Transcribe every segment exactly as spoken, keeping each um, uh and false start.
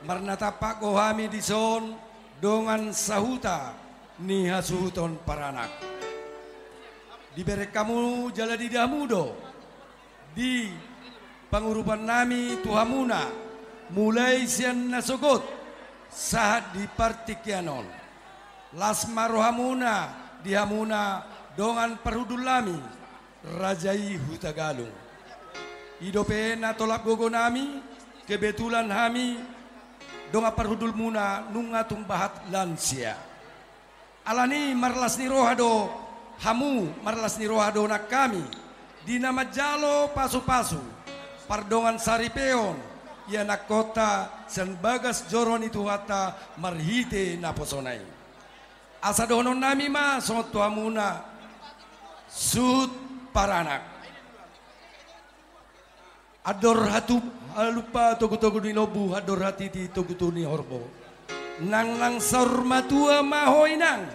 Marnatampak do hami dison dongan sahuta ni hasuhuton paranak. Dibereng hamu jala diida hamu do di pangurupan nami tu hamuna, mulai sian nasogot sahat di partingkian on. Las ma rohamuna di hamuna dongan parhundul nami, raja i Hutagalung. I dope na tolap gogo nami, kebetulan hami dongan parhundulmuna nunga tumbahat lansia. Alani marlas ni roha do hamu, marlas ni roha do nang hami, di na manjalo pasupasu pardongan saripeon ianakhonta sian bagas joro ni Tuhanta marhite naposona i. Asa dohonon nami ma songon tu hamuna suhut paranak. Andor hatup halupa togutogu ni lombu, andor hatiti togutogu ni horbo. Nangnang saur matua ma ho inang,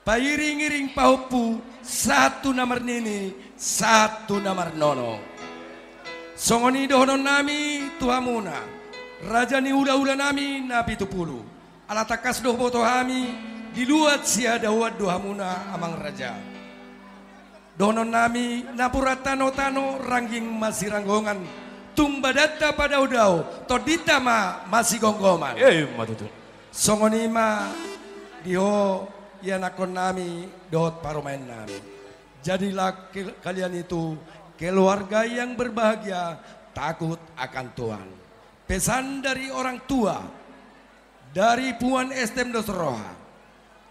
pairingiring pahompu sahat tu na marnini, sahat tu na marnono. Songon i dohonon nami tu hamuna, raja ni hulahula nami na pitu pulu. Ala tangkas do huboto hami di luat sihadauan do hamuna amang raja. Dohonon nami, napuran tanotano rangging masiranggongan, tung badanta padaodao, tondinta ma masigomgoman. Ima tutu. Songon i ma di ho ianakhon nami dohot parumaen nami. Jadilah ke-, kalian itu keluarga yang berbahagia, takut akan Tuhan. Pesan dari orang tua, dari Puan S T M Dos Roha.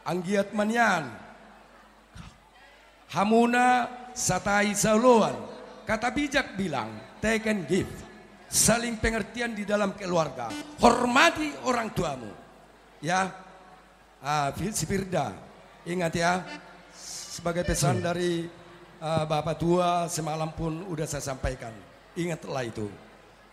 Anggiat ma nian hamuna satai saoloan, kata bijak bilang, take and give, saling pengertian di dalam keluarga. Hormati orang tuamu. Ya. Ah, Fi-, si Firda, ingat ya, sebagai pesan dari, ah, Bapak Tua, semalam pun udah saya sampaikan. Ingatlah itu.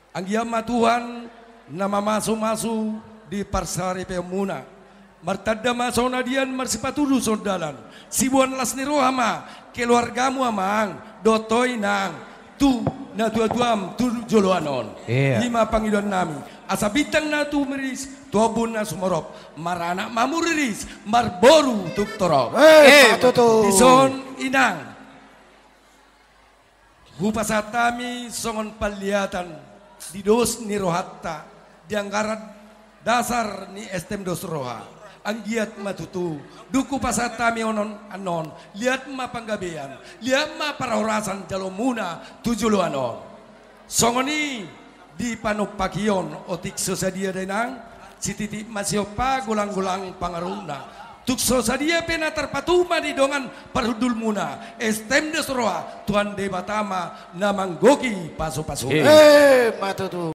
Anggiat ma Tuhan na mamasumasu di parsaripeonmuna. Martanda ma songon na marsipatudu songon dalan. Siboan las ni roha ma keluargamu amang, dohot ho inang, tu natuatuam tu joloan on. Iya. Ima pangidoan nami. Asa bintang na tumiris tu ombun na sumorop, maranak ma muriris, marboru tung torop. Eh, eh, ima tutu. Dison inang, hupasahat hami songon panlihatan di dos ni rohanta di anggaran dasar ni S T M Dos Roha. Anggiat ma tutu dung hupasahat hami on annon, liat ma panggabean, liat ma parhorasan jaloonmuna tu joloan on. Songon i di panopakon, otik so sadia da inang, sititi masihompa, golanggolang pangarahutna. Tung so sadia pe na tarpatupa di dongan parhundulmuna, S T M Dos Roha, Tuhan Debata ma na manggohi pasupasuna. Eh. Eh, ima tutu.